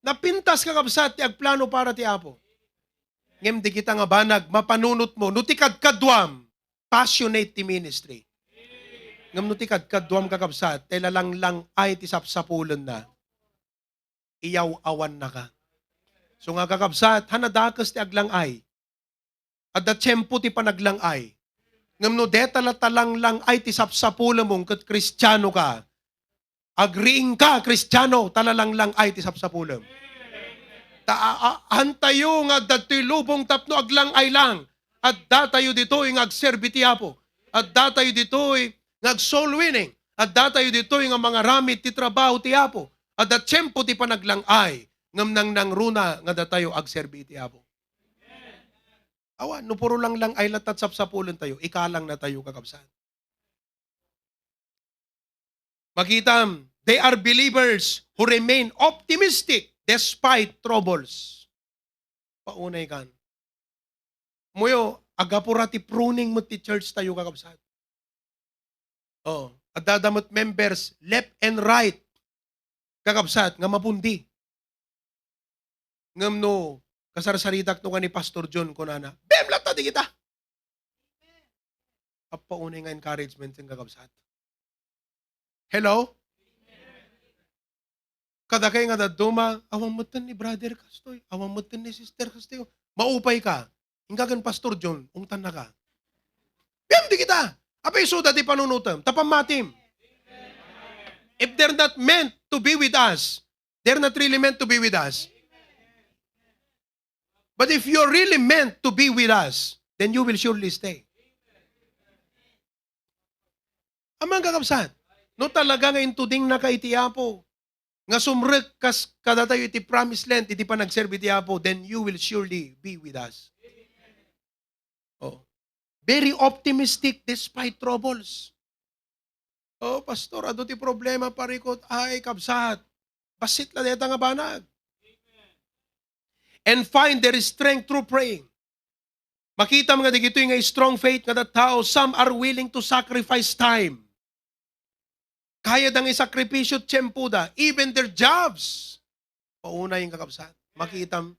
Napintas, kakabsat, ti agplano para ti Apo. Ngem di kita nga banag, mapanunot mo. No ti kadkaduam, passionate ti ministry. Ngem no ti kadkaduam, kakabsat, tay lalanglang-ay ti sapsapulenna, iyaw-awannaka. So nga, kakabsat, haan a dakes ti aglang-ay. Adda tiempo ti panaglang-ay. Ngem no deta la ta langlang-ay ti sapsapulem ket Kristiano ka, agriingka, Kristiano, ta la langlang-ay ti sapsapulem. Ta a-, a-, hantayo nga adda toy lubong tapno aglang-ay lang. Adda tayo ditoy nga agserbi ti Apo. Adda tayo ditoy nga ag-soul winning. Adda tayo ditoy nga mangaramid ti trabaho ti Apo. Adda tiempo ti panaglang-ay, ngem nangnangruna nga datayo agserbi iti Apo. Awan, no puro langlang-ay latta sapsapulen tayo, ikalang na tayo, kakabsat. Makitam, they are believers who remain optimistic despite troubles. Paunay kan. Muyo, agapura ti pruning met ti church tayo, kakabsat. Oh, adda met members left and right, kakabsat, nga mapundi. Ngem no kasarsaritak no kani Pastor John, kunana, "Bem latta di kita." Appaunay nga encouragement ken, kakabsat. Hello? Kadakay nga dadduma, awan metten ni brother kastoy, awan metten ni sister kastoy. Maupay ka. Inka ken Pastor John, ungtanna ka. Bem di kita. Apay isuda ti panunotem, ta pammatim. If they're not meant to be with us, they're not really meant to be with us. But if you're really meant to be with us, then you will surely stay. Amen, kakabsat. No talaga nga intudingnaka iti Apo, nga sumrek kas kadatayo iti promised land, iti panagserbi ti Apo, then you will surely be with us. Oh. Very optimistic despite troubles. Oh, pastor, adu ti problema, parikot. Ay, kabsat. Bassit la deta nga banag. And find their strength through praying. Makitam nga digitoy nga strong faith nga tattao, some are willing to sacrifice time. Kayatda nga isakripisyo ti tiempoda, even their jobs. Paunay, kakabsat. Makitam.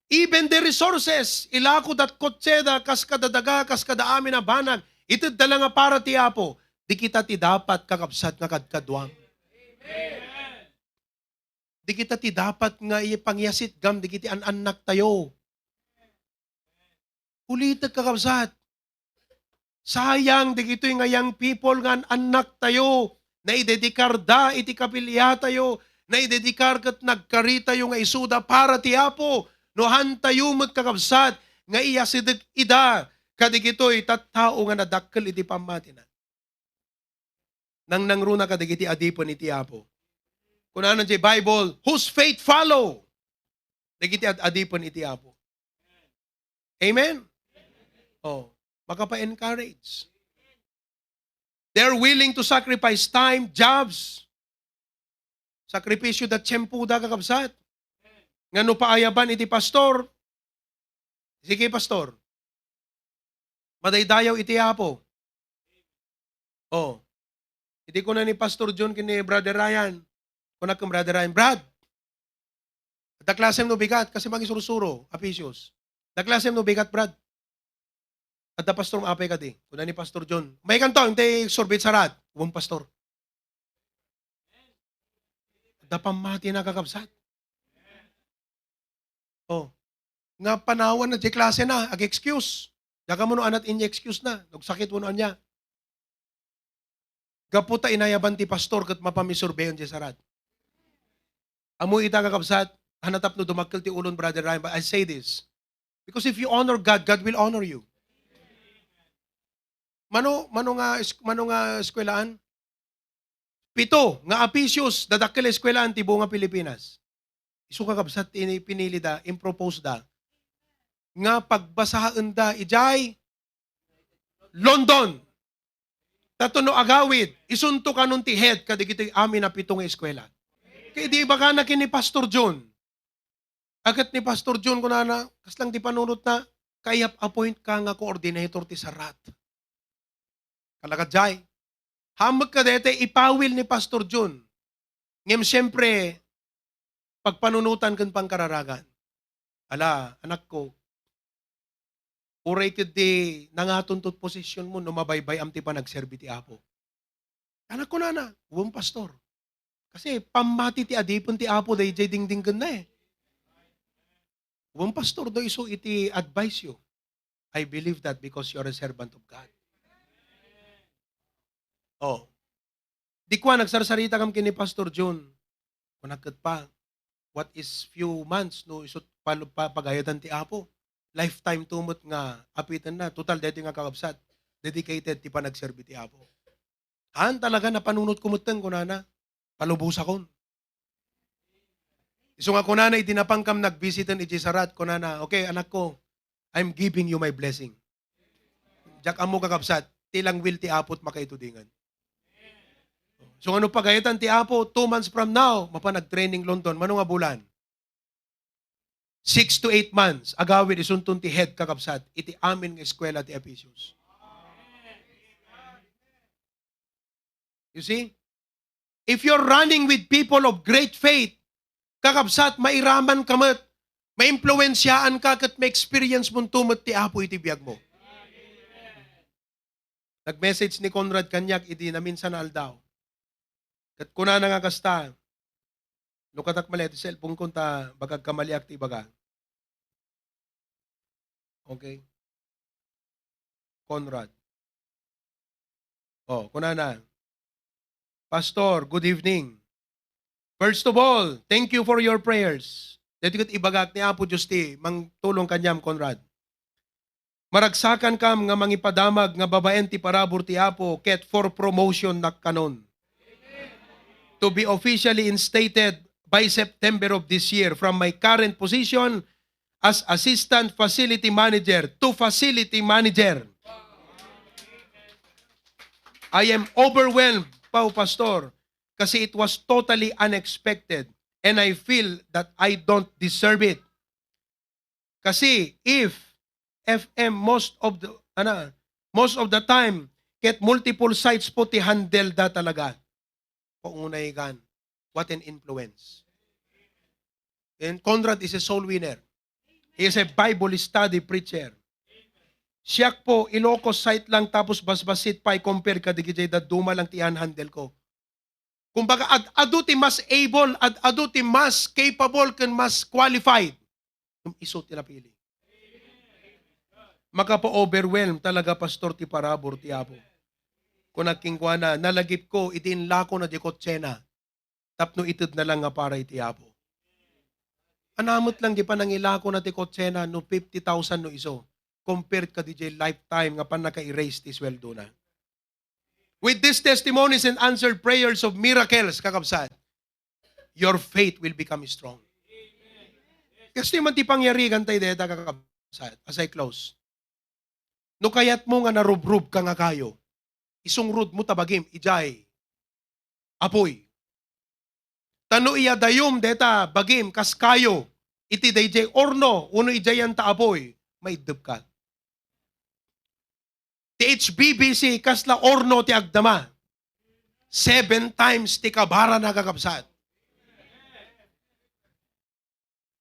Even their resources, ilako dat kotseda, kas kada daga, kas kada amin a banag, itedda la nga para ti Apo. Di kita ti dapat, kakabsat, nga kadkaduam. Di kita ti dapat nga ipangyasit gam dagiti an-annak tayo. Ulitek, kakabsat. Sayang dagitoy nga young people nga an-annak tayo. Naidedikar da iti kapilya tayo. Naidedikar ket nagkari tayo nga isuda para ti Apo. No han tayo met, kakabsat, nga iyasideg ida kadigitoy tattao nga nadakkel iti pammatina. Nangnangruna kadagiti adipen iti Apo. Kunana ti Bible, "Whose faith follow?" Dagiti ad-, adipen iti Apo. Amen? Oh, makapa-encourage. They're willing to sacrifice time, jobs, sakripisyo da tiempo da, kakabsat. Nga no paayaban iti pastor, sige, pastor. Madaydayaw iti Apo. Oh. Iti kuna ni Pastor John ken ni Brother Ryan. Kuna ken Brother Ryan, "Brad, adda klasem no bigat kasi mangisursuro, Apisios. Adda klasem no bigat, Brad." "Adda, Pastor, maapay kadi." Kuna ni Pastor John, "Maykanto, intay survey sarad." Wen, Pastor. Adda pammatina, kakabsat. Oh. Nga panawan na ti klase na, ag-excuse. Diak ammo no anat in-excuse na, nagsakit wenno ania. Gapu ta inayaban ti pastor ket mapamisurveyan ti sarad. Ammo ita, kakabsat, hanatap no dumakkel ti ulon, Brother Ryan, but I say this. Because if you honor God, God will honor you. Mano, mano nga es-, mano nga eskwelahan? Pito nga Aficios, dadakkel a eskuelaan ti buong Pilipinas. Isu kakabsat ti ini-, pinili da, impropose da, nga pagbasaen da idiay London. Tapno agawid, isunto kanon ti head kadagiti amin a pito nga eskuela. Kay di ibagana ken ni Pastor John. Ket ni Pastor John, kunana, kasla ti panunotna, "Kayat appoint ka nga coordinator ti sarat." Kalakadjay. Hammek kadayta ipawil ni Pastor John. Ngem siempre, pagpanunotan ken pangkararagan. Ala, anakko, uray ketdi nangaton ti posisyon mo no mabaybay-am ti panagserbi ti Apo. Anak ko nana, wen, Pastor. Kasi pammati ti adipen ti Apo dayjay dingdinggenna eh. Wen, Pastor, no isu iti advice yo. I believe that because you are a servant of God. Oh. Di kua, nagsarsarita kam ken ni Pastor John. Kunak ket pa, what is few months no isu ti pal-, pa-, pagayadan ti Apo? Lifetime to met nga apitenna. Total, daytoy nga kakabsat, dedicated ti panagserbi ti Apo. Haan talaga, napanunotko metten, kunana, palubosakon. Isu nga kunana, idi napankam nagvisiten idiay sarat, kunana, "Okay, anakko, I'm giving you my blessing." Diak ammo, kakabsat, ti lang will ti Apo ti makaitudingan. So, ano pagayadan ti Apo, two months from now, mapan nag-training London. Mano nga bulan? Six to eight months, agawid isunton ti head, kakabsat, iti amin nga eskuela ti Ephesus. You see? If you're running with people of great faith, kakabsat, mairaman ka met, maimpluwensiaan ka, ket ma-experience mo to met ti Apo iti biag mo. Nag-message ni Conrad kaniak idi naminsan nga aldaw. Ket kunana nga kasta, lukatak mali ti cellphone ko ta baka agkamaliak ti ibaga. Okay. Conrad. Oh, kunana, "Pastor, good evening. First of all, thank you for your prayers." Daytoy ket ibagak ni Apo Dios ti mangtulong kaniam, Conrad. "Maragsakan kam nga mangipadamag nga babaen ti parabur ti Apo ket for promotion nak kanon to be officially instated by September of this year from my current position as assistant facility manager to facility manager. I am overwhelmed, Pau Pastor, kasi it was totally unexpected and I feel that I don't deserve it." Kasi if F M most of the, ano, most of the time, ket multiple sites po ti handle da talaga. Paunay kan, what an influence. And Conrad is a soul winner. He is a Bible study preacher. Siak po, Ilocos site lang tapos basbasit pa i-compare kadagiti dadduma lang ti handle ko. Kumbaga, ad-adu ti mas able, ad-adu ti mas capable, ken mas qualified. Ngem isu ti napili. Makapa-overwhelm talaga, Pastor, ti parabur ti Apo. Kunak kenkuana, nalagipko iti inlakona ti kotsena tapno itedna lang nga para iti Apo. Ania met lang di panangilakona ti kotsena no fifty thousand no isu, compared kadi jay lifetime nga pannaka-erase ti sueldona. With these testimonies and answered prayers of miracles, kakabsat, your faith will become strong. Kastoy man ti pangyarigan tayo deta, kakabsat, as I close. No kayatmo nga narubrubka nga kayo, isungrod mo ta bagim idiay apuy. Ta no iyadayom deta bagim kas kayo iti dayjay orno wenno idiayan ta apuy, maiddebka. Ti H B B C, kasla orno ti agdama. Seven times ti kabarana, kakabsat.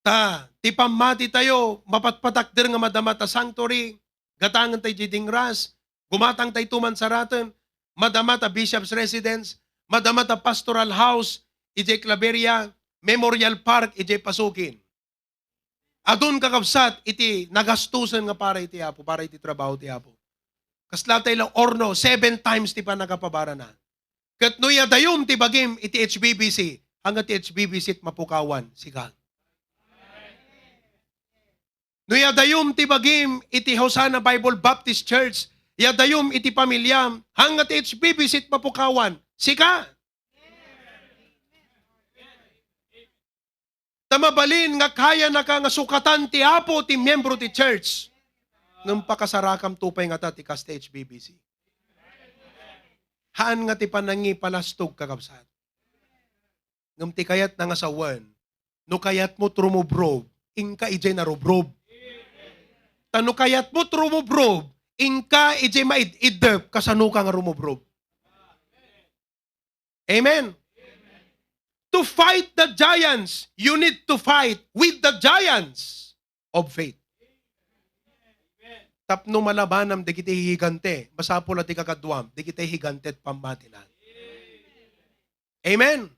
Ta, ti pammati tayo, mapatpatakder nga madama ta sanctuary, gatangen tayo di dingras, gumatang tayo tuman saraten, madama ta bishop's residence, madama ta pastoral house, idiay Claveria, Memorial Park, idiay Pasukin. Adun, kakabsat, iti nagastusen nga para iti Apo, para iti trabaho ti Apo. Kasla tayo la orno, seven times ti pannakapabarana. Ket no iyadayom ti bagim iti H B B C, ania ti H B B C ti mapukawan, sika. No iyadayom ti bagim iti Hosanna Bible Baptist Church, iyadayom iti pamiliam, ania ti H B B C ti mapukawan, sika. Ta mabalin nga kayanaka nga sukatan ti Apo ti miembro ti church. Ngem pakasarakamto pay ngata ti kas ti H B B C. Haan nga ti panangipalastog, kakabsat. Ngem ti kayatna nga sawen, no kayatmo rumubrob, inka idiay narubrob. Ta no kayatmo rumubrob, inka idiay maid-iddep, kasanoka nga rumubrob. Amen. To fight the giants, you need to fight with the giants of faith. Tapno malabanam dagiti higante, masapul a ti kakaduam, dagiti higante ti pammatina. Amen.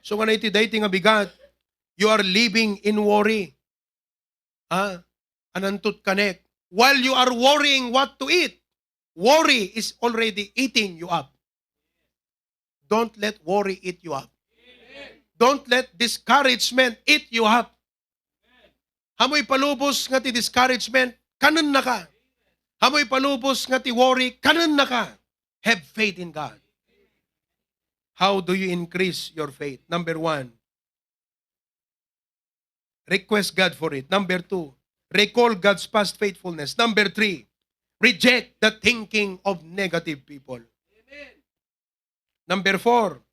So, nga iti daytoy nga bigat, you are living in worry. Ha? Anantot kanek. While you are worrying what to eat, worry is already eating you up. Don't let worry eat you up. Don't let discouragement eat you up. Amoy palubos nga ti discouragement, kanennaka. Amoy palubos nga ti worry, kanennaka. Have faith in God. How do you increase your faith? Number one, request God for it. Number two, recall God's past faithfulness. Number three, reject the thinking of negative people. Number four,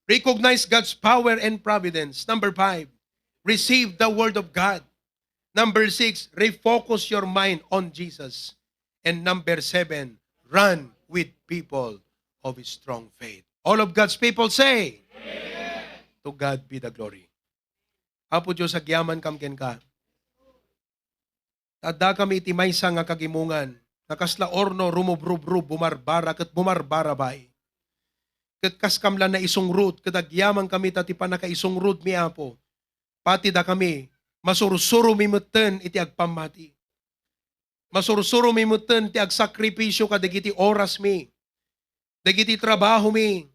recognize God's power and providence. Number five, receive the word of God. Number six, refocus your mind on Jesus. And number seven, run with people of strong faith. All of God's people say, "To God be the glory." Apo Dios, agyamankam kenka. Ta addakami iti maysa nga kagimongan, nga kasla orno rumubrubrub, bumarbara, ket bumarbarabay. Ket kaskam la naisungrot, ket agyamankami ta ti pannakaisungrotmi, Apo, pati dakami, masursuromi metten iti agpammati. Masursuromi metten ti agsakripisio kadagiti orasmi, dagiti trabahomi,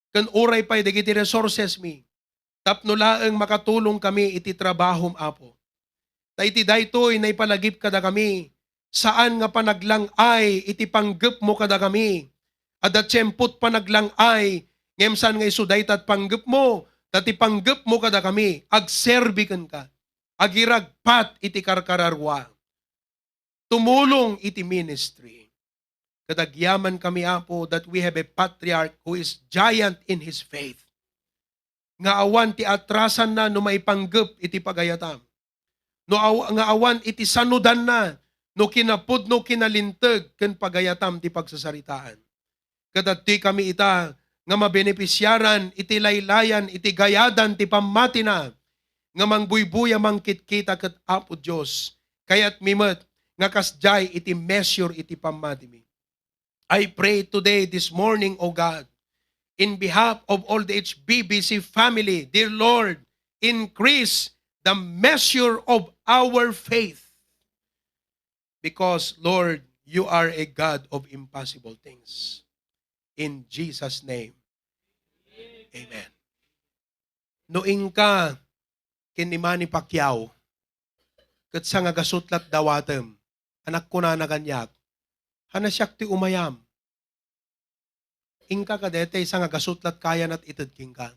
ken uray pay dagiti resourcesmi, tapno laeng makatulongkami iti trabahom, Apo. Ta iti daytoy naipalagip kadakami, saan nga panaglang-ay iti panggepmo kadakami. Adda tiempo ti panaglang-ay, ngem saan nga isu dayta ti panggepmo, ta ti panggepmo kadakami, agserbi kenka, agiragpat iti karkararua, tumulong iti ministry. Ket agyamankami, Apo, that we have a patriarch who is giant in his faith, nga awan ti atrasanna no maipanggep iti pagayatam, no aw-, nga awan iti sanudanna no kinapudno, kinalinteg ken pagayatam ti pagsasaritaan. Ket adtoy kami ita nga mabenepisiaran iti laylayan, iti gayadan ti pammatina, nga mangbuybuya, mangkitkita ket, Apo Dios, kayatmi met nga kasdiay iti measure iti pammatimi. I pray today, this morning, O God, in behalf of all the H B B C family, dear Lord, increase the measure of our faith. Because, Lord, you are a God of impossible things. In Jesus' name, amen. No inka ken ni Manny Pacquiao, ket sangagasut lat dawatem, a nagkunana kaniak, "Haan a siak ti umayam." Inka kadayta, sangagasut lat kayanat ited kenka.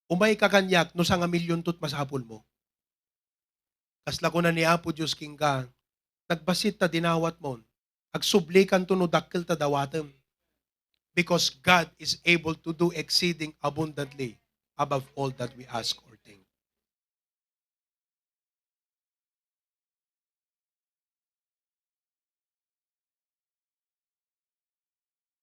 Umayka kaniak no sangamilionto ti masapulmo. Kasla kuna ni Apo Dios kenka, nagbassit ta dinawatmon, agsublikanto no dakkel ta dawatem. Because God is able to do exceeding abundantly above all that we ask